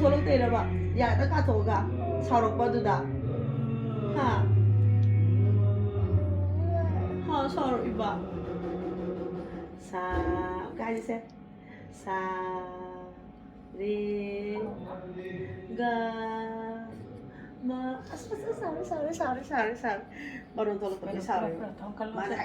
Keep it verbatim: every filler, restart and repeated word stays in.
ꯊꯣꯛꯂꯛꯇꯣꯏꯔꯕ? ꯌꯥꯗ ꯀꯥꯊꯣꯛꯑꯒ ꯁꯥꯎꯔꯛꯄ ꯑꯗꯨꯗ? ꯍꯥ? ꯍꯥ, ꯁꯥꯎꯔꯛꯏꯕ? ꯁꯥ, ꯀꯥꯏꯁꯦ? ꯁꯥ, ꯔꯦ, ꯒ, ꯃ꯫ ꯑꯁ, ꯑꯁ, ꯑꯁ, ꯁꯥꯎꯔꯦ, ꯁꯥꯎꯔꯦ, ꯁꯥꯎꯔꯦ, ꯁꯥꯎꯔꯦ, ꯁꯥꯎꯔꯦ꯫ ꯃꯔꯣꯟ ꯊꯣꯛꯂꯛꯇꯕꯒꯤ ꯁꯥꯎꯔꯦ꯫ ꯃꯥꯅ